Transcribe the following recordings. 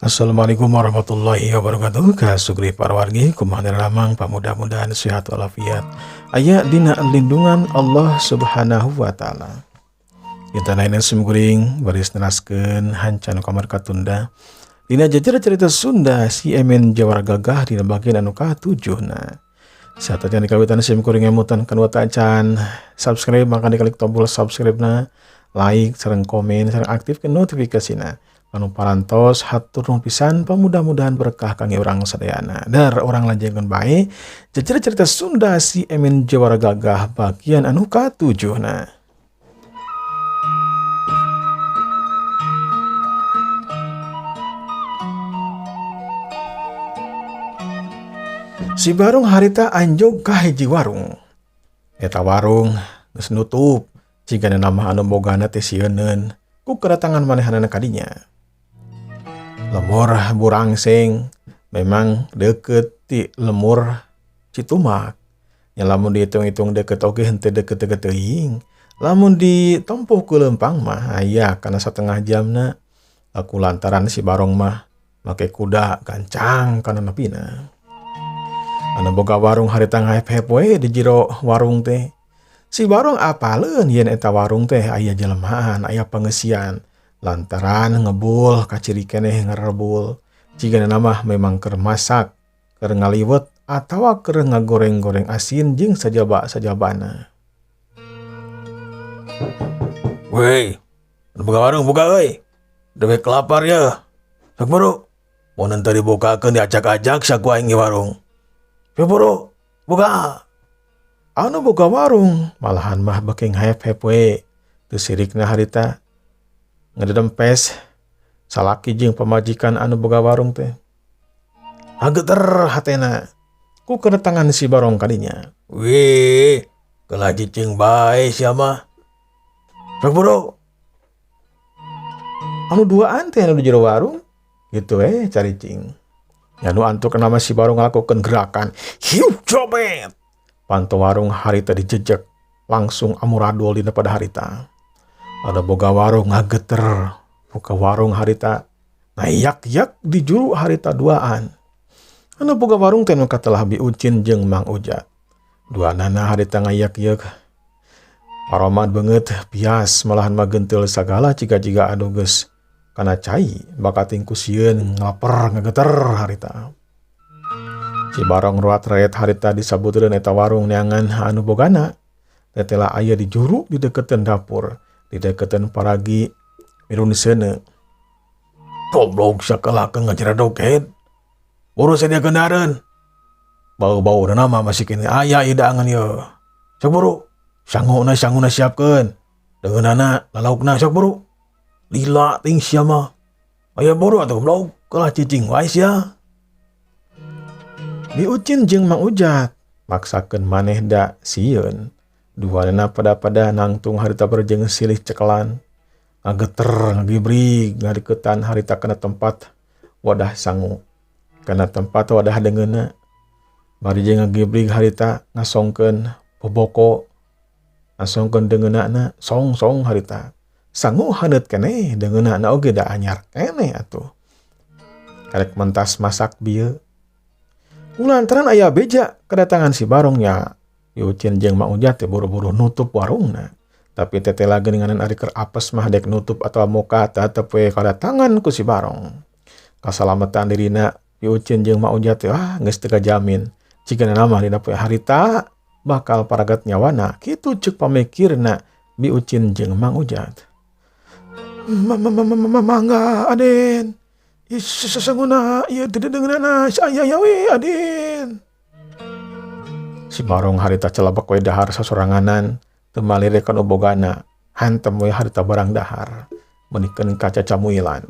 Assalamualaikum warahmatullahi wabarakatuh. Ka Sugri parwargi, kumaha ramang? Mudah-mudahan sehat walafiat, aya dina lindungan Allah Subhanahu wa Ta'ala. Kita lain simkuring baris neraskeun hancan kamar katunda dina jajar cerita Sunda Si Emen Jawara Gagah dina bagian anu ka-7. Nah, saat yang dikawitan simkuring emutan kan can subscribe, maka diklik tombol subscribe na, like sareng komen sareng aktifkan notifikasina. Anu parantos hatur nuhun pisan, mudah-mudahan berkah kangge urang sadayana. Dar urang lanjutkeun bae cerita cerita Sunda Si Emen Jawara Gagah bagian anu ka-7 nah. Si Barong harita anjog ka hiji warung. Eta warung geus nutup, jigana nama anu bogana teh sieuneun ku kedatangan manehanana kadinya. Lemur Burangsing memang deket ti lemur Citumak. Ya, lamun dihitung-hitung deket oge henteu deket-deket teuing. Lamun ditempuh ku leumpang mah aya kana setengah jamna. Aku lantaran si Barong mah make kuda gancang kana nepina. Anu boga warung harita ngahep-hep we di jero warung teh. Si Barong apaleun yen eta warung teh aya jelemahan, aya pangeusian. Lantaran ngebul kaciri keneh ngerebul. Jigana mah memang keur masak, keur ngaliwet atawa keur ngagoreng-goreng asin jeung sajaba-sajabana. Weh, buka warung buka euy. Dewek lapar ya. Sok buru. Mun henteu dibukakeun diajak-ajak sia ku aing di warung. Sok buru, buka. Anu boga warung malahan mah beuki ngahep-hep we. Teu sirikna harita ngededempes salaki jeung pamajikan anu boga warung teh. Hageter hatena ku kedatangan si Barong kadinya. Wih, kalah cicing bae sia mah. Sok buru. Anu duaan teh anu di jero warung gitu caricing. Ya nu antuk nama si Barong ngalakukeun gerakan hiu cobet. Panto warung harita dijejek langsung amuradul dina pada harita. Ada boga warung ngageter, buka warung harita ngayak-yak di juru harita duaan. Anu boga warung teh nu katelah Bi Ucin jeung Mang Ujat. Dua nana harita ngayak-yak. Paroman beungeut bias malahan mah genteul sagala jiga-jiga anu geus kana cai bakating ku sieun ngalaper ngageter harita. Si Barong ruat rayat harita disabuteun eta warung neangan anu bogana. Tetela aya di juru di deketan dapur, di deketan paragi mirun seuneu. Goblok sakalakeun ngajaredoket. Buru sediakeun dahareun. Bau-bau nama masih kene aya hidangan ye. Sok buru. Sanguna sanguna siapkeun. Deungeunana lalaukna sok buru. Lila ting sia mah. Aya buru atuh goblok, kalah cicing wae sia. Bi Ucin jeung Mang Ujat maksakeun maneh da sieun. Duanana pada-pada nangtung harita berjeng silih cekelan. Ngageter ngagibrig ngadeuketan harita kana tempat wadah sangu. Kana tempat wadah deungeunna. Bari jeung ngagibrig harita ngasongkeun boboko. Ngasongkeun deungeunna song-song harita. Sangu haneut keneh deungeunna oge da anyar keneh atuh. Karek mentas masak bieu. Lantaran aya beja kedatangan si Barongnya. Bi Ucin jeung Mang Ujat teh buru-buru nutup warungna. Tapi tetela geuninganan ari keur apes mah dek nutup atawa muka tetep we kedatangan ku si Barong. Kasalamatan dirina Bi Ucin jeung Mang Ujat teh ah geus teu kajamin. Jigana mah dina poe harita bakal paragat nyawana kitu ceuk pamikirna Bi Ucin jeung Mang Ujat. Mangga Aden. Ih, sesungguhna ieu teu deungeunana aya ya we Aden. Si Barong harita celebek we dahar sasoranganan teu malire kana bogana hantem we harita barang dahar meunikeun ka cacamuilan.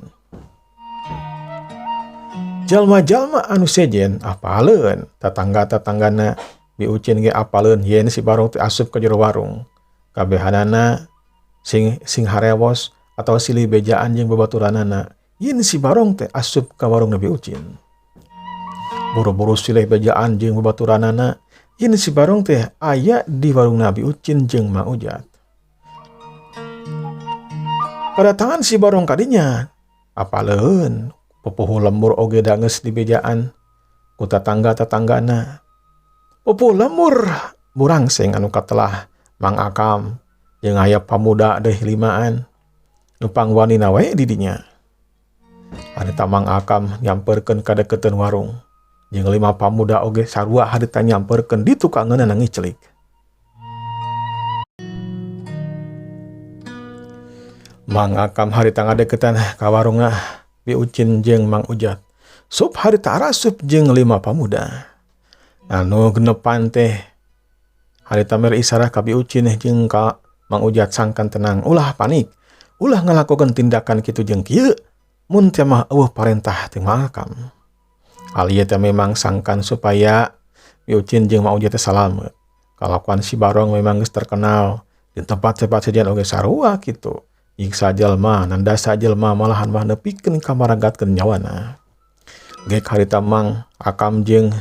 Jalma-jalma anu sejen apaleun tatangga-tatanggana Bi Ucin ge apaleun yen si Barong teh asup ka jero warung. Kabehanana sing sing harewos atawa silih bejaan jeung babaturanana yen si Barong teh asup ka warung Bi Ucin. Buru-buru silih bejaan jeung babaturanana yen si Barong teh aya di warung Bi Ucin jeung Mang Ujat. Kedatangan si Barong kadinya apaleun Pupuhu lembur oge da geus dibejaan ku tatangga-tatanggana. Pupuhu lembur burangseng anu katelah Mang Akam jeung aya pamuda deui limaan nu pangwanina we di dinya. Harita Mang Akam nyamperkeun ka deketeun warung jeung 5 pamuda oge sarua harita nyamperkeun di tukangeunana ngiclik. Mang Akam harita ngadeukeutan ka warungna Bi Ucin jeung Mang Ujat. Sup harita arasup jeung 5 pamuda. Anu genepan teh harita mere isarah ka Bi Ucin jeung ka Mang Ujat sangkan tenang, ulah panik, ulah ngalakukeun tindakan kitu jeung kieu mun teh mah eueuh parentah ti Mang Akam. Hal ieu teh memang sangkan supaya Bi Ucin jeung Mang Ujat teh salamet. Kalakuan si Barong memang geus terkenal di tempat-tempat sejen oge sarua kitu. Nyiksa jelma, nandasa jelma, malahan mah nepikeun ka maragatkeun nyawana. Gek harita Mang Akam jeung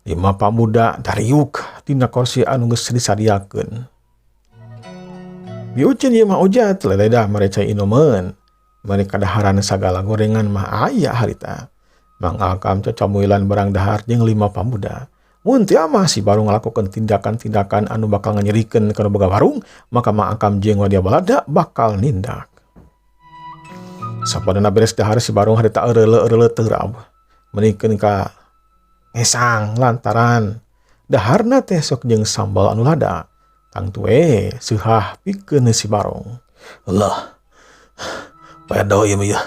5 pamuda dariuk dina kursi anu geus disadiakeun. Bi Ucin jeung Mang Ujat leledah merecai inumeun. Mereka kadaharan sagala gorengan mah aya harita. Mang Akam cacamuilan barang dahar jeung 5 pamuda. Mun teu mah si Barong ngalakukeun tindakan-tindakan anu bakal nganyerikeun kana boga warung, maka Mang Akam jeung Wadia Balada bakal nindak. Sapadana beres dahar si Barong harita eureuleu-eureuleu terab. Menikeun ka ngesang lantaran daharna teh sok jeung sambal anu lada. Tangtu we seuhah pikeun si Barong. Allah. Pedo ieu mah ieu.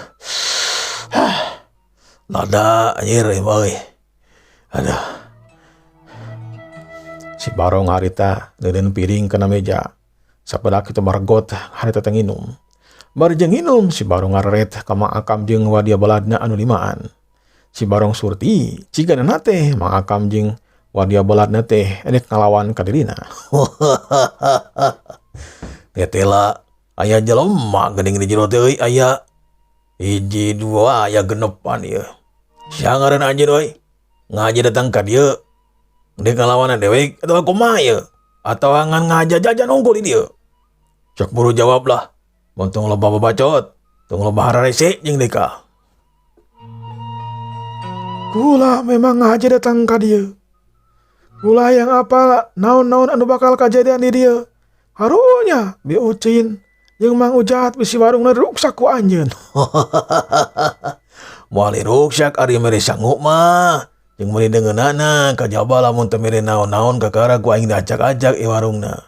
Lada anjir ieu mah euy. Aduh. Si Barong harita neureun piring kana meja. Sapedak kitu maregot harita teh nginum. Bari jeung nginum si Barong ngareret ka Mang Akam jeung Wadia Baladna anu limaan. Si Barong surti cigana teh Mang Akam jeung Wadia Baladna teh edek ngalawan ka dirina. Tetela aya jelema geuning di jero teh euy, aya 1 2 aya genepan ieu. Sia ngaran anjeun euy? Ngaji datang ka dieu. Dek ngalawanan dewek atawa kumaha ieu? Atawa ngan ngaja jajan unggul di dieu? Cok buru jawab lah. Mun tong loba babacot, tong loba hararese jeung deka. Kula memang ngaja datang ka dieu. Kula yang apa naon-naon anu bakal kajadian di dieu. Harunya Bi Ucin jeung Mang Ujat bisi warungna ruksak ku anjeun. Moal ruksak ari mere sangu mah. Jeung meuli deungeunana kajaba lamun teu mere naon-naon kakara ku aing diacak-acak ieu warungna.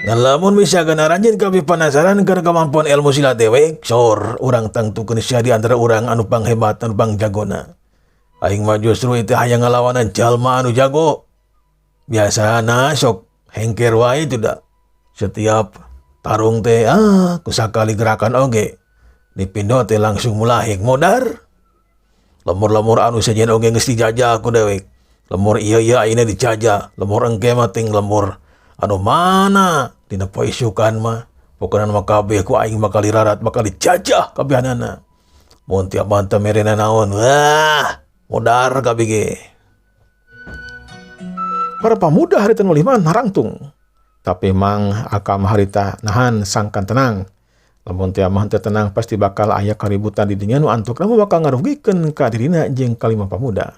Ngan lamun bisa gana anjeun kabeh penasaran keur kemampuan ilmu silat dewek, sor urang tangtukeun sia di antara urang anu panghebat anu pangjagona. Aing mah justru itu hayang ngalawanan jalma anu jago. Biasana sok hengker wae itu da. Setiap tarung teh kusakali gerakan oge dipindo teh langsung mulahik modar. Lemur-lemur anu sejen oge geus dijajah ku dewek. Lemur ieu ieu ayeuna dijajah, lemur engke mah ting lemur anu mana dina poe isukan mah. Pokona mah kabeh ku aing bakal dirarat, bakal dijajah kabehanana. Mun tiap mantep merena naon, wah modar kabeh ge. Para pamuda harita nu lima narangtung. Tapi Mang Akam harita nahan sangkan tenang. Lamun teu mah teu tenang pasti bakal aya kaributan di dinya nu antukna mah bakal ngarugikeun ka dirina jeung kalima pamuda.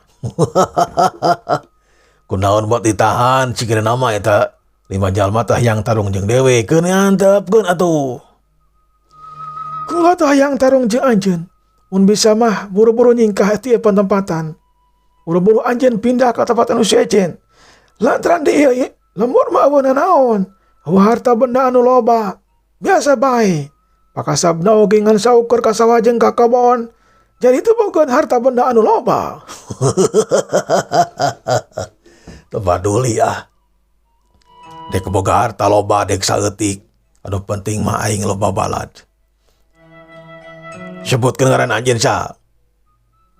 Kunaon buat ditahan sigana nama eta 5 jalma tah yang tarung jeung dewe keun ngantepkeun atuh. Kula tah yang tarung jeung anjeun. Mun bisa mah buru-buru nyingkah ti pentempatan. Buru-buru anjeun pindah ka tempat anu sejen. Lantaran di ieu lembur mah eueuh nanaon. Eueuh harta benda anu loba. Biasa bae. Pakasabna oge ngan saukur ka sawah jeung ka kebon. Jadi itu bukan harta benda anu loba. Teu paduli ah. Dek boga harta loba dek saeutik. Anu penting mah aing loba balad. Sebutkeun ngaran anjeun sa.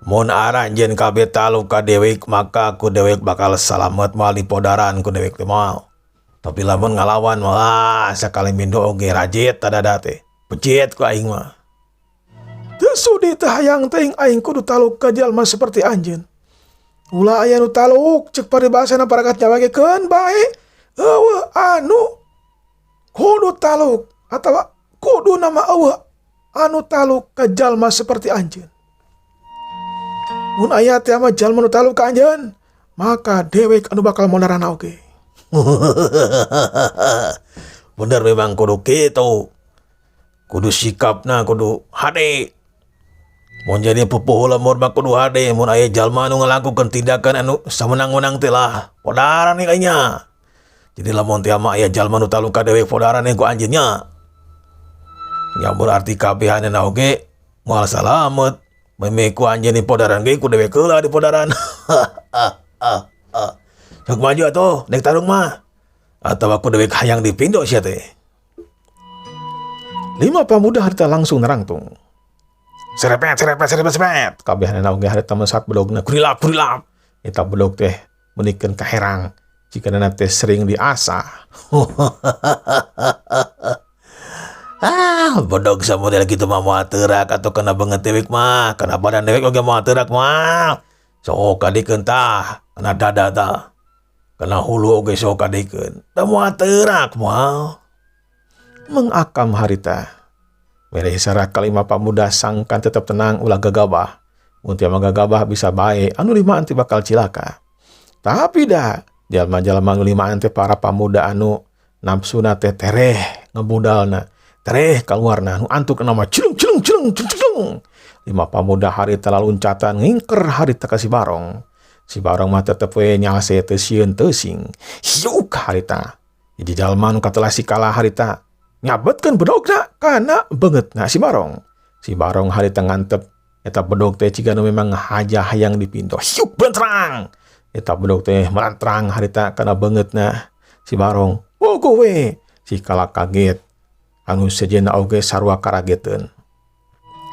Mun aranjeun kabeh taluk ka dewek maka ku dewek bakal salamet moal dipodaran ku dewek teh moal. Tapi lamun ngalawan mah sakali mindo oge rajit tadada teh. Pecit ku aing mah. Teu sudi teh hayang teuing aing kudu taluk ka jalma seperti anjeun. Ulah aya nu taluk ceuk paribasana parakat nyawa ge keun bae. Eueuh anu kudu taluk atawa kudu nama eueuh anu taluk ka jalma seperti anjeun. Mun aya teh mah jalma nu taluk ka anjeun, maka dewek anu bakal modaranna oge. Bener memang kudu kitu. Kudu sikapna kudu hade. Mun jadi pupuhu lembur mah kudu hade mun aya jalma anu ngalakukeun tindakan anu samenang-menang teh lah podaran nih kayaknya. Jadi lamun teh mah aya jalma nu taluk ka dewek podaran ku anjeun nya. Ya berarti kabehanana oge moal salamet. Meme ku anjeun di podaran ge ku dewek heula di podaran. Sok maju atuh dek tarung mah. Atawa ku dewek hayang dipindo sia teh. Lima pamuda harita langsung nerangtung. Serepet, serepet, serepet, serepet. Kabehanana oge harita mesat bedogna kurilap, kurilap. Eta bedog teh meunikeun kaherang jika teh sering diasah. Ah, bedog samodel kitu mah moal teurak atuh kana beungeut dewek mah, kana badan dewek oge moal teurak moal. Sok kadikeun tah, kana dada tah. Kana hulu oge sok kadikeun. Da moal teurak moal. Mengakam harita. Mere isyarat kalima pamuda sangkan tetap tenang ulah gagabah. Mun teu mah gagabah bisa bae anu limaan teh bakal cilaka. Tapi dah jalma-jalma anu limaan teh para pamuda anu nafsuna teh tereh ngebudalna, tereh kaluarna anu antuk nama cilung cilung cilung cilung cilung. Lima pamuda harita laluncatan ngingker harita ka si Barong. Si Barong mah tetep we nyalse teu sieun teu sing. Hiuk harita. Jadi jalma nu katelah si kalah harita nyabetkeun bedogna kana beungeutna si Barong. Si Barong harita ngantep eta bedog teh ciga nu memang haja hayang dipinto. Hiuk belentrang. Eta bedog teh melantrang harita kana beungeutna si Barong. Bogoh we. Si kalah kaget. Anu sejenna oge sarua karageteun.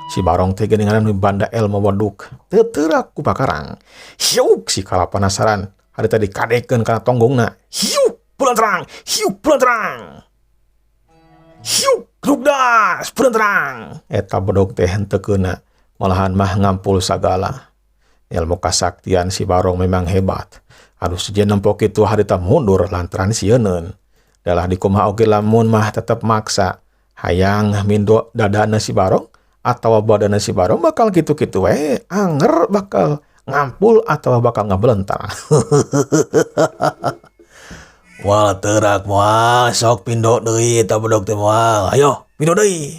Si Barong teh geuningan nu banda ilmu waduk teu teurak ku pakarang. Hiuk si kalah penasaran harita dikadekeun kana tonggongna. Hiuk belentrang, hiuk belentrang. Hiuk rugdas belentrang. Eta bedog teh henteu keuna, malahan mah ngampul sagala. Ilmu kasaktian si Barong memang hebat. Aduh sejen nempo kitu harita mundur lantaran sieuneun. Dalah dikumaha oge lamun mah tetep maksa hayang mindo dadana si Barong atawa badana si Barong bakal kitu-kitu we, anger bakal ngampul atawa bakal ngabelentar. Wah teurak moal sok pindo deui eta bedog teh moal. Ayo pindo deui.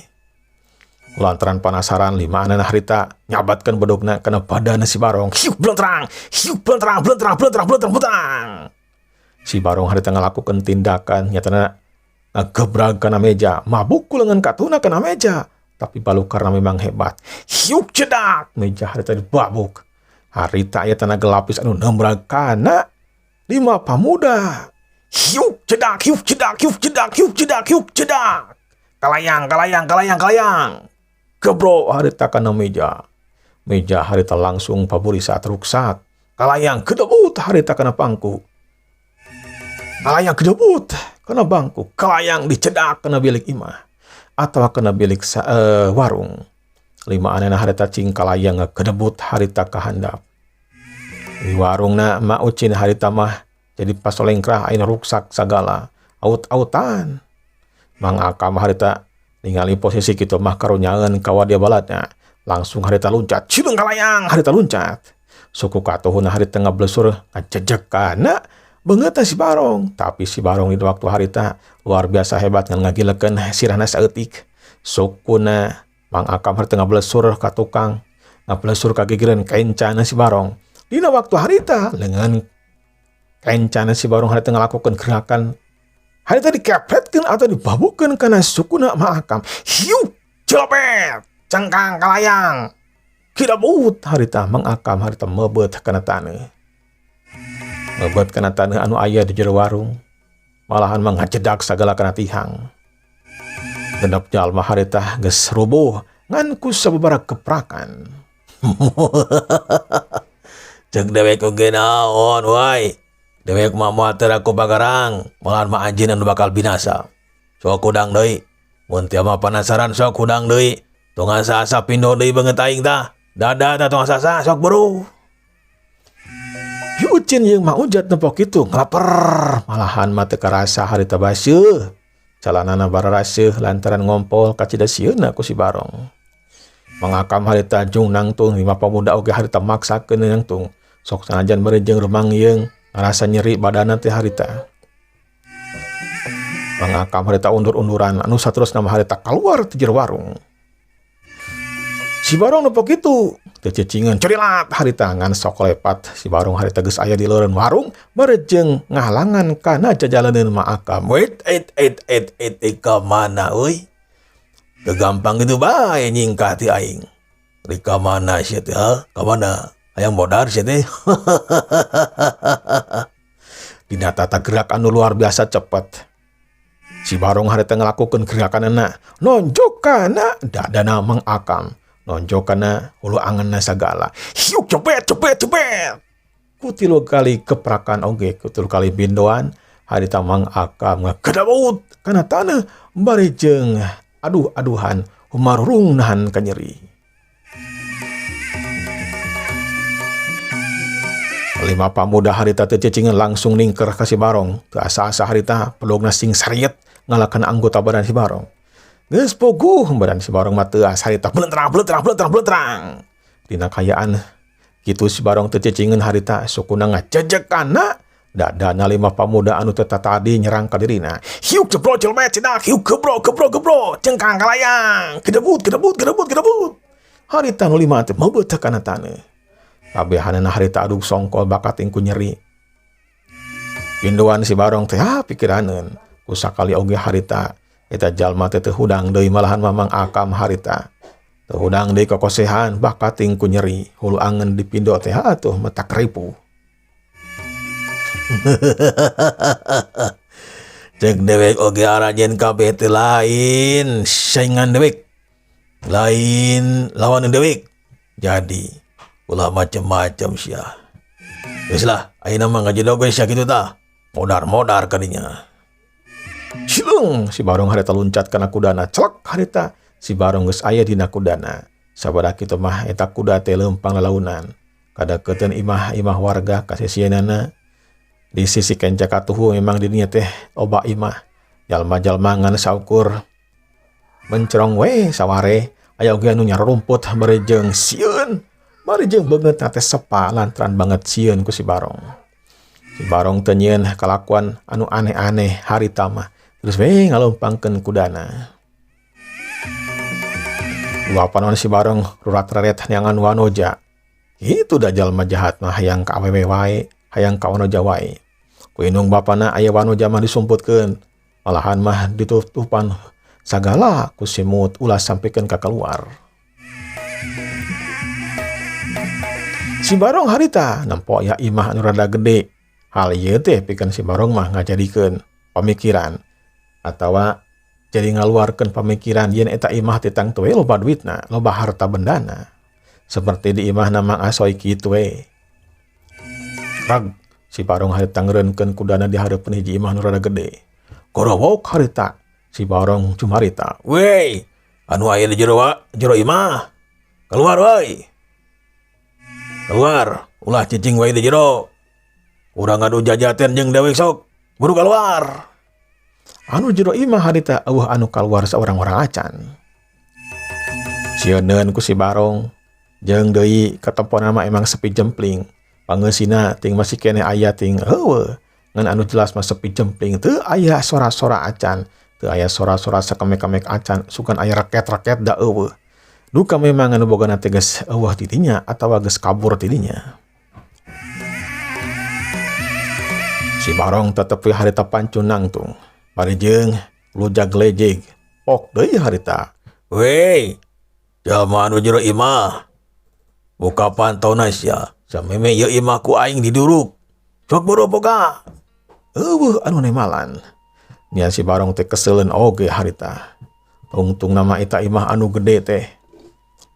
Lantaran penasaran lima anana harita nyabatkeun bedogna kana badana si Barong. Hiuk belentrang, hiuk belentrang, belentrang, belentrang, belentrang, belentrang. Si Barong harita ngalakukeun tindakan nyatana ngagebrag kana meja, mabuk ku leungeun katuna kana meja. Tapi balu karena memang hebat. Hiuk cedak, meja harita dibabuk. Harita aya tenaga lapis anu nembrag kana lima pamuda. Hiuk cedak, hiuk cedak, hiuk cedak, hiuk cedak, hiuk cedak. Kalayang, kalayang, kalayang, kalayang. Gebro harita kana meja. Meja harita langsung paburisa ruksak. Kalayang gedebut harita kana pangku. Kalayang gedebut kana bangku. Kalayang dicedak kana bilik imah atau kana bilik warung. Lima anena harita cing kalayang ngegedebut harita kahandap. Di warungna Mak Ucin harita mah jadi pasolengkrah ayeuna ruksak sagala aut-autan. Mang Akam harita ningali posisi kitu mah karunyaeun ka wadia balatna. Langsung harita luncat, cileung kalayang harita luncat. Suku katuhuna harita ngablesur ngajejek kana beungeutna si Barong. Tapi si Barong di waktu harita luar biasa hebat ngan ngagilekeun sirahna saeutik. Sukuna Mang Akam harita ngablesur ka tukang, ngablesur ka gigireun kencana si Barong. Dina waktu harita lengan kencana si Barong harita ngalakukeun gerakan harita dikepretkeun atau dibabukeun kana sukuna Mang Akam. Hiuk jelopet cengkang kalayang kidabut harita Mang Akam harita mebet kana taneuh. Mebet kana taneuh anu aya di jero warung. Malahan mah ngajedak sagala kana tihang. Genep jalma harita geus rubuh ngan ku sababaraha keprakan. Ceuk dewek oge naon wae. Dewek mah moal teu ku pagarang, malahan mah anjeun anu bakal binasa. Sok hudang deui. Mun teu mah penasaran sok hudang deui. Tong asa-asa pindo deui beungeut aing tah. Dada tah tong asa-asa sok buru. Bi Ucin jeung Mak Ujat nempo kitu ngalaper, malahan mah teu karasa harita baseuh. Calanana bararaseuh lantaran ngompol kacida sieunna ku si Barong. Mangakam harita jung nangtung lima pamuda oge harita maksakeun nangtung. Sok sanajan bari jeung rumangyeung ngarasa nyeri badanna teh harita. Mangakam harita undur-unduran anu saterusna mah harita kaluar ti jero warung. Si Barong nempo kitu teu cicingeun curilat harita ngan sok lepat. Si Barong harita geus aya di leureun warung bari jeung ngahalangan kana jajalaneun Mangakam. Wait, et et et et et ka mana euy? Teu gampang kitu bae nyingkah ti aing. Rek ka mana sia teh ha? Ka mana? Hayang modar sia teh. Dina tata gerak anu luar biasa cepet. Si Barong harita ngalakukeun gerakanana nonjok kana dadana Mang Akam. Nonjok kana hulu angenna sagala. Hiuk cepet cepet cepet. Ku tilu kali keprakan oge ku tilu kali bindoan harita Mang Akam ngagedabut kana taneuh bari jeung aduh-aduhan humarurung nahan kanyeri. Lima pamuda harita teu cicingeun langsung ningker ka si Barong. Teu asa-asa harita pelugna sing sariet ngalakan anggota badan si Barong. Geus puguh badan si Barong mah teu asa harita blentrang blentrang blentrang blentrang. Dina kayaan kitu si Barong teu cicingeun harita sukuna ngajejek kana dadana lima pamuda anu teu tadi nyerang ka dirina. Hiuk jebrot jelema cenah hiuk gebrok gebrok gebrok cengkang kalayang gedebut gedebut gedebut gedebut. Harita nu lima teh meubeut kana taneuh. Kabehanana harita adug songkol bakat ku nyeri. Pinduan si Barong teh pikiraneun ku sakali oge harita eta jalma teh teu hudang deui malahan Mamang Akam harita. Teu hudang deui kokosehan bakating ku nyeri hulu angen dipindo teh atuh metak ripu. Cek dewek oge aranjeun kabeh teh lain saingan dewek. Lain lawan dewek. Jadi ulah macem-macem sia. Geus lah, ayeuna mah ngajedog we sia kitu tah. Modar-modar kadinya. Cilung si Barong harita luncat kana kudana, celek harita si Barong geus aya dina kudana. Sabada kitu mah eta kuda teh leumpang lalaunan. Kadakeutkeun imah-imah warga kasisieunana. Di sisi kenca katuhu memang di dinya teh loba imah. Jalma-jalma ngan saukur mencerong we saware aya oge anu nyarumput bari jeung sieun. Bari jeung beungeut teh sepa lantaran banget sieun ku si Barong. Si Barong teu nyieun kalakuan anu aneh-aneh harita mah. Terus we ngaleumpangkeun kudana. Dua panon si Barong rurat-reret neangan wanoja. Kitu da jalma jahat mah hayang ka awewe wae, hayang ka wanoja wae. Ku indung bapana aya wanoja mah disumputkeun. Malahan mah ditutupan sagala ku simut ulah sampikeun ka keluar. Si Barong harita nempo aya imah anu rada gede. Hal ieu teh pikeun si Barong mah ngajadikeun pamikiran atawa jadi ngaluarkeun pamikiran yen eta imah teh tangtu we loba duitna, loba harta bendana. Seperti di imahna Mang Asoy kitu we. Rag si Barong harita ngeureunkeun kudana di hareupeun hiji imah nu rada gede. Gorowok harita si Barong cumarita. Wey, anu aya di jero jero imah. Keluar woi. Keluar, ulah cicing wae di jero. Urang ngadu jajaten jeung dewek sok. Buru keluar. Anu jero imah harita eueuh anu kaluar saurang-urang acan. Sieuneun ku si Barong jeung deui katemponan mah emang sepi jempling. Pangeusina ting masih keneh aya ting eueuh. Ngan anu jelas mah sepi jempling teu aya sora-sora acan, teu aya sora-sora sakemek-kemek acan, sugan aya reket-reket da eueuh. Duka memang anu bogana teh geus eueuh ti dinya atawa geus kabur ti dinya. Si Barong tetep we harita pancun nangtung. Bari jeung lujag lejeg pok deui harita. Wey, jalma anu jero imah. Buka pantona sia. Sameme ieu imah ku aing diduruk. Sok buru boga. Eueuh anu nemalan. Nya si Barong teh keseuleun oge harita. Tungtung nama eta imah anu gede teh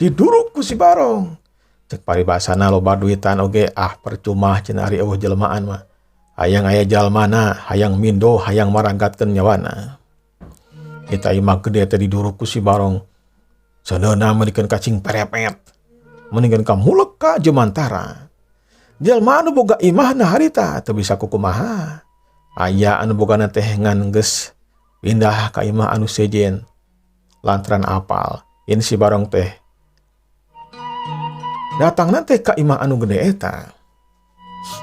diduruk ku si Barong. Cek paribasana loba duitan oge ah percuma cenah ari eueuh jelmaan mah. Hayang aya jalmana, hayang mindo, hayang maranggatkeun nyawana. Eta imah gede teh diduruk ku si Barong. Sadeuna meunikeun kacing perepet. Mendingan ka mulek ka jemantara. Jalma anu boga imahna harita teu bisa kukumaha. Aya anu bogana teh ngan geus pindah ka imah anu sejen. Lantaran apal yen si Barong teh Datang nanti ka imah anu gede eta.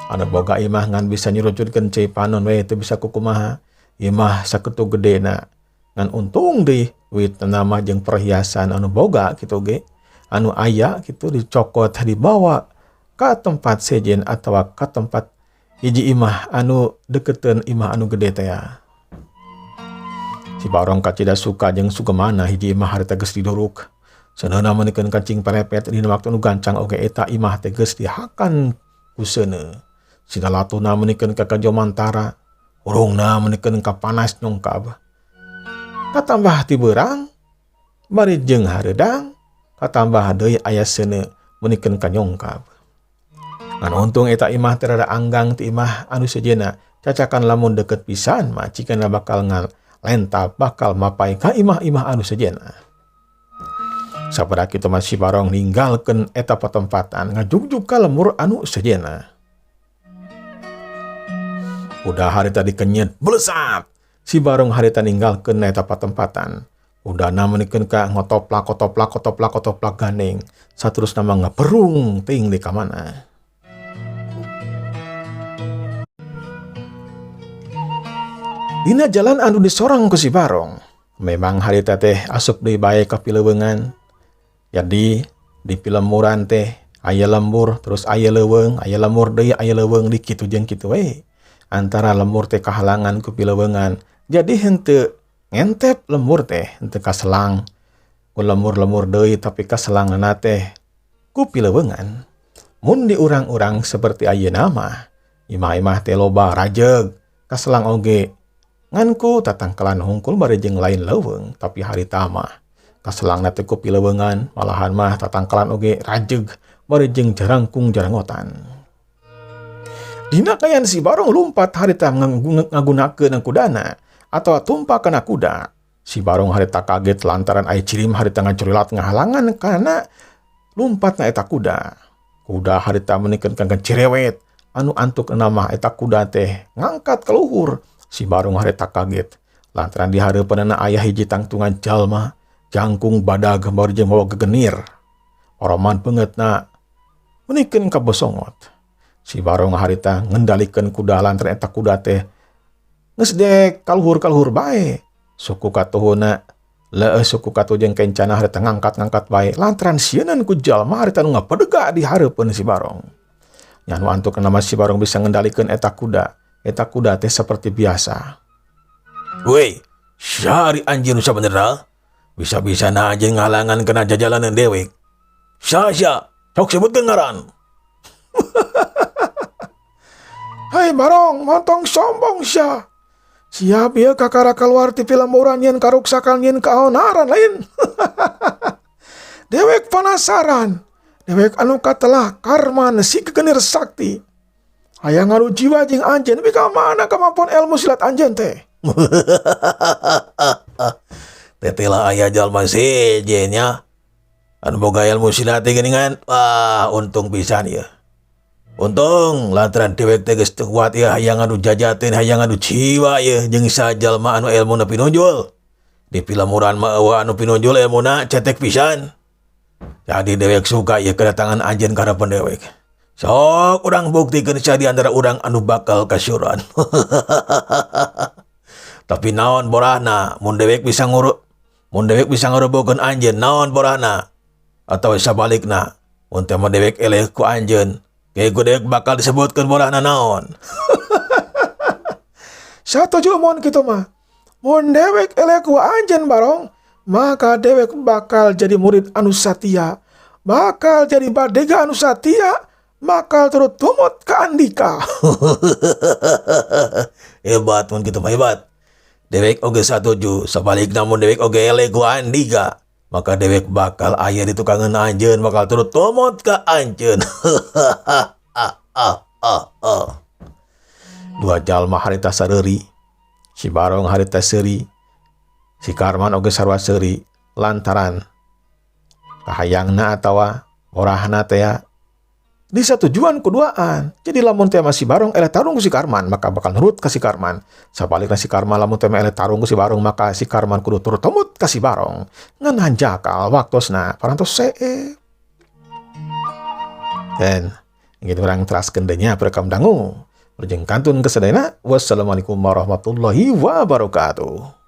Anu boga imah ngan bisa nyurucutkeun cai panon we teu bisa kukumaha. Imah sakitu gedena ngan untung deui duit nama jeung perhiasan anu boga kitu ge anu aya kitu dicokot dibawa ka tempat sejen atawa ka tempat hiji imah anu deketeun imah anu gede teh. Si Barong kacida suka jeung sugemana hiji imah harita geus diduruk. Seuneuna meunikeun kancing perepet dina waktu nu gancang oge eta imah teh geus dihakan ku seuneu. Sinalatuna meunikeun ka kajomantara, urungna meunikeun ka panas nyongkab. Katambah ti beurang bari jeung hareudang, katambah deui aya seuneu meunikeun ka nyongkab. Ngan untung eta imah teh rada anggang ti imah anu sejenna, cacakan lamun deket pisan mah cikana bakal ngalentap bakal mapai ka imah-imah anu sejenna. Sabada kitu mah si Barong ninggalkeun eta patempatan ngajugjug ka lembur anu sejenna. Udah harita dikenyet belesat. Si Barong harita ninggalkeun eta patempatan. Udana meunikeun ka ngotoplak kotoplak kotoplak kotoplak gandeng. Saterusna mah ngaberung teuing di ka mana. Dina jalan anu disorang ku si Barong, memang harita teh asup deui bae ka pileuweungan. Jadi di pilemuran teh aya lembur terus aya leuweung, aya lembur deui aya leuweung di kitu jeung kitu we. Antara lembur teh kahalangan ku pileuweungan. Jadi henteu ngentep lembur teh, henteu kaselang ku lembur-lembur deui tapi kaselangna teh ku pileuweungan. Mun di urang-urang seperti ayeuna mah, imah-imah teh loba rajeg, kaselang oge ngan ku tatangkalan hungkul bari jeung lain leuweung, tapi harita mah kaselangna teh ku pileuweungan, malahan mah tatangkalan oge rajeg bari jeung jarangkung jarangotan. Dina kayan si Barong lumpat harita ngagunakeun kudana atawa tumpak kana kuda. Si Barong harita kaget lantaran aya cirim harita ngacurilat ngahalangan kana lumpatna eta kuda. Kuda harita meunikeun kangkan cirewet anu antuk mah eta kuda teh ngangkat ka luhur. Si Barong harita kaget lantaran di hareupeunana aya hiji tangtungan jalma jangkung badag bari jeung mawa gegenir. Oroman beungeutna meunikeun ka bosongot. Si Barong harita ngendalikeun kuda lantaran eta kuda teh geus dek kaluhur-kaluhur bae. Suku katuhuna leueuh suku katuh jeung kencana harita ngangkat-ngangkat bae lantaran sieunan ku jalma harita nu ngapedega di hareupeun si Barong. Nya nu antuk mah si Barong bisa ngendalikeun eta kuda. Eta kuda teh seperti biasa. Woi, syari anjeun sabenerna? Bisa-bisa na anjeun ngahalangan kana jajalanan dewek. Sya-sya, sok sebutkeun ngaran. Hai Barong, montong sombong sya. Siap ieu kakara keluar ti pilemburan nyeun karuksakan nyeun kaonaran lain. Dewek penasaran. Dewek anu katelah Karman si kegenir sakti. Hayang ngadu jiwa jeung anjeun, tapi ka mana kemampuan ilmu silat anjeun teh? Teteh lah aya jalma sejen nya. Anu boga ilmu silat teh geuningan. Wah, untung pisan ieu. Untung lantaran dewek teh geus teu kuat ieu hayang ngadu jajateun, hayang ngadu jiwa ieu jeung sajalma anu elmuna pinunjul. Di pilemuran mah eueuh anu pinunjul elmuna cetek pisan. Jadi dewek suka ieu kedatangan anjeun ka harapan dewek. Sok urang buktikeun sia di antara urang anu bakal kasiuran. Tapi naon borahna mun dewek bisa nguru, mun dewek bisa ngarebokeun anjeun naon borahna atawa sabalikna mun teh mah dewek eleh ku anjeun ke ku dewek bakal disebutkeun borahna naon. Satuju mun kitu mah. Mun dewek eleh ku anjeun Barong, maka dewek bakal jadi murid anu satia, bakal jadi badega anu satia, bakal turut tumut ka Andika. Hebat mun kitu mah, hebat. Dewek oge satuju, sabalikna mun dewek oge eleh ku Andika, maka dewek bakal aya di tukangan anjeun, bakal turut tumut ka anjeun. Dua jalma harita sareuri, si Barong harita seuri, si Karman oge sarua seuri lantaran kahayangna atawa orahna teh di satujuan kuduaan. Jadi lamun teh si Barong eleh tarung ku si Karman, maka bakal nurut ka si Karman. Sabalikna si Karman lamun teh eleh tarung ku si Barong, maka si Karman kudu turut tumut ka si Barong. Ngan hanjakal waktosna parantos seep. Dan gitu urang teraskeun deui nya perekam dangu. Wilujeng kantun ka sadayana. Wassalamualaikum warahmatullahi wabarakatuh.